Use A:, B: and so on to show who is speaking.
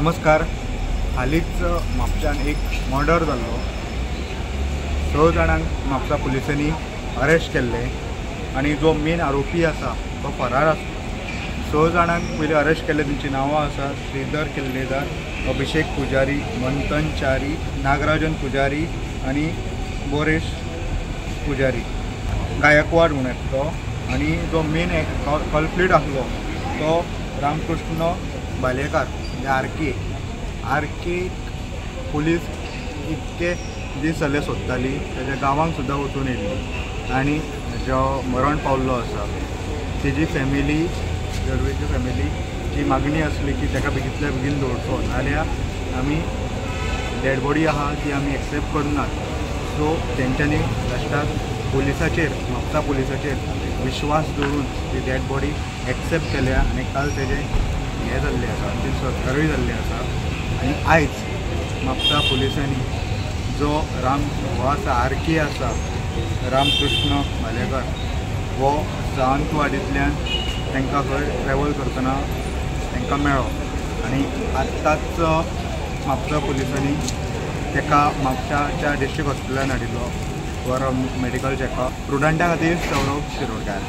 A: नमस्कार. हालींच म्हापश्यान एक मर्डर जाल्लो. 6 जाणांक म्हापसा पुलिसांनी अरेस्ट केल्ले आनी जो मेन आरोपी आसा तो फरार आसा. 6 जाणांक पयलीं अरेस्ट केल्ले. तेंची नांवां आसा श्रीधर किल्लेदार, अभिषेक पुजारी, मंथन च्यारी, नागराजन पुजारी आनी बोरेश पुजारी गायकवाड म्हणून एकटो. आनी जो मेन कल्प्रीट आसलो तो रामकृष्ण भालेकार म्हणजे आर के पुलीस इतके दीस जाले सोदताली. तेज्या गांवांक सुद्दां वचून येयल्ली आनी जो मरण पावल्लो आसा तेजी फॅमिली, जडवेची फॅमिलीची मागणी आसली की ताका बेगींतल्या बेगीन दवरचो, नाल्यार आमी डेड बॉडी आहा ती आमी एक्सेप्ट करनात. सो तेंच्यांनी लास्टाक पुलिसाचेर, म्हापसा पुलिसाचेर विश्वास दवरून ती डेड बॉडी एक्सेप्ट केल्या आनी काल तेजें हें जाल्लें आसा, अंतीम संस्कारूय जाल्ले आसा. आनी आयज म्हापसा पुलिसांनी जो राम हो आसा, आर के आसा, रामकृष्ण भालेकर, हो सावंतवाडींतल्यान तांकां खंय ट्रॅवल करतना तांकां मेळ्ळो आनी आत्तांच म्हापसा पुलिसांनी ताका म्हापशाच्या डिस्ट्रिक्ट हॉस्पिटलान हाडिल्लो फॉर मेडिकल चॅकअप. प्रुडंटा खातीर सौरभ शिरोडकार.